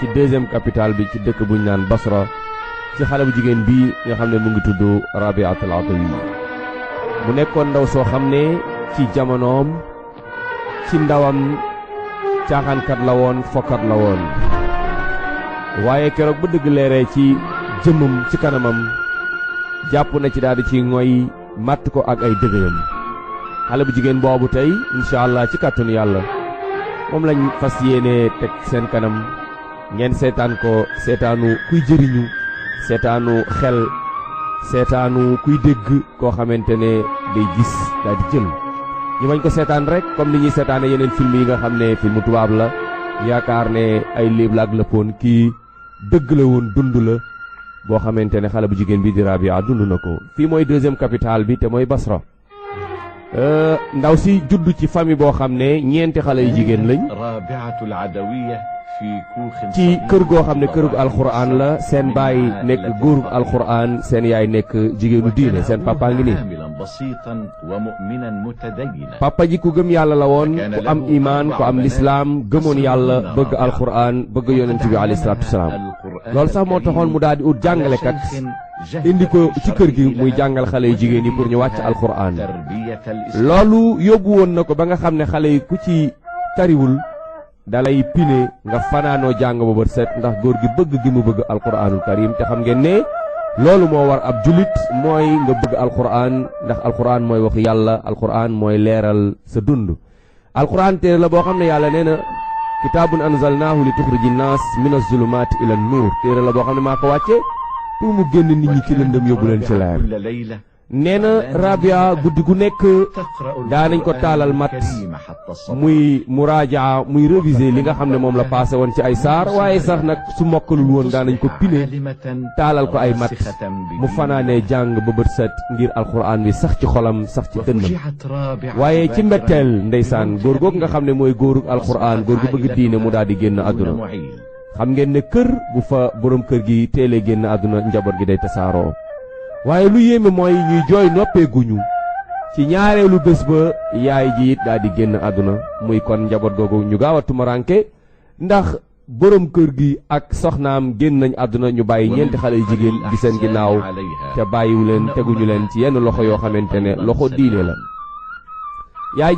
ci deuxième capitale bi ci dëkk buñ naan Basra ci xale bu jigéen bii nga xam ne mu ngi tudd Rabiatul Adawi mu nekkoon ndaw soo xam ne ci jamonoom ci ndawam caaxaankat la woon fokkat la woon waaye keroog ba dëgg leeree ci jëmmam ci kanamam jàpp na ci daal di ci ngoy màtt ko ak ay dëgëyam xale bu jigéen boobu tey incha allah ci kàttanu yàlla moom lañ fas yéene teg seen kanam ngeen seetaan ko seetaanu kuy jëriñu seetaanu xel seetaanu kuy dégg koo xamante ne day gis daal di jël ñu bañ ko seetaan rek comme ni ñuy seetaane yeneen film yi nga xam ne filmu tubaab la yaakaar ne ay léeb la ak lëppoon kii dëgg la woon dund la boo xamante ne xale bu jigéen bi di Rabia dund na ko fii mooy deuxième capitale bi te mooy Basra ndaw si judd ci famille boo xam ne ñeenti xale yu jigéen lañ ci kër goo xam ne kërug alxuraan la seen baay nekk góorug alxuraan seen yaay nekk jigéenu diine seen papa ngi nii papa ji ku gëm yàlla la woon ku am imaan ku am lislaam gëmoon yàlla bëgg alxuraan bëgg yonent bi alayhi salaatu wasalaam loolu sax moo taxoon mu daal di ut jàngalekat indi ko ci kër gi muy jàngal xale yu jigéen yi pour ñu wàcc alxuraan loolu yóbbu woon na ko ba nga xam ne xale yi ku ci tariwul dalay pine nga fanaanoo jàng ba bët set ndax góor gi bëgg gi mu bëgg alxuraanul karim te xam ngeen ne loolu moo war ab julit mooy nga bëgg alxuraan ndax alxuraan mooy waxu yàlla alxuraan mooy leeral sa dund alxuraan téere la boo xam ne yàlla nee na kitaabun anzalnaahu li tuxriji naas min az-zulumaati ila nuur téere la boo xam ne maa ko wàcce pour mu génn nit ñi ci lëndëm yóbbu leen ci leer nee na Rabia guddi gu nekk daanañ ko taalal mat muy muraajaa muy réviser li nga xam ne moom la passé woon ci ay saar waaye sax nag su mokkalul woon daanañ ko pine taalal ko ay mat mu fanaanee jàng ba bët set ngir alxuraan bi sax ci xolam sax ci dënnam waaye ci mbetteel ndeysaan góor googu nga xam ne mooy góorug alxuraan góor gu bëgg diine mu daal di génn àdduna xam ngeen ne kër bu fa borom kër gi teelee génn àdduna njaboot gi day tasaaroo waaye lu yéeme mooy ñuy jooy noppeeguñu ci ñaareelu bés ba yaay ji it daal di génn àdduna muy kon njaboot googu ñu gaaw a tumaranke ndax borom kër gi ak soxnaam génn nañ àdduna ñu bàyyi ñeenti xale yu jigéen gi seen ginnaaw te bàyyiwu leen teguñu leen ci yenn loxo yoo xamante ne loxo diine la yaay